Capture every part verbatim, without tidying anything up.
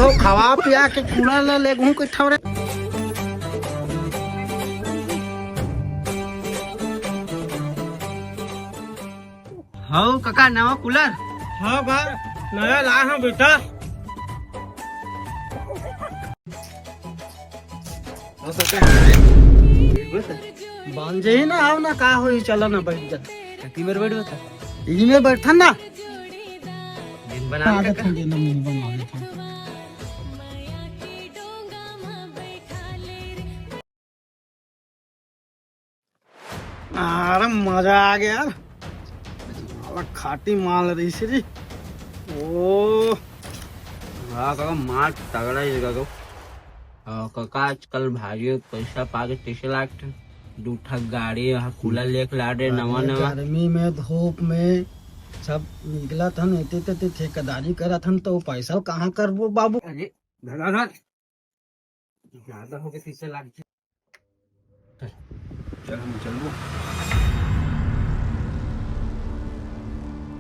तो खवा पिया के कूलर ला लेगहूं कथंव रे। हव कका, नवा कूलर? हाँ बा, नया लाय हंव बेटा। बांझे ही ना हव ना, का होही, चला ना बइठ जा। कती मेर बइठबो त? इही मेर बइठन ना। दिन बना आदत कका। हो गई ना, मुंह बना लेथन। अरे मजा आ गया यार। साला खाटी माल रहिस रे। ओ। वाह काका, माल तगड़ा हे काका। अ, काका आजकल भारी पैसा पाके कइसे लागथे? दू ठक गाड़ी, हा कूलर लेके लाय रे, अरे नवा नवा। गर्मी में, धूप में सब निकलत हन, एती तेती ठेकेदारी करत हन, त ओ पैसा ल कहाँ करबो बाबू? अरे धर धर। ज्यादा होगे तीसे लाख। चल, हम चलबो।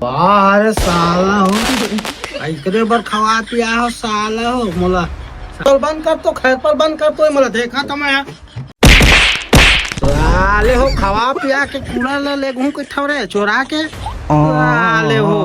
वाह रे साला हो, एकरे बर खवा पिया हो साला हो मोला। चल बंद कर तो, खैर पर बंद कर तो, मोला देखा त मैं। साले हो, खवा पिया के कूलर ला लेगहूं कथंव रे, चोरा के। साले हो।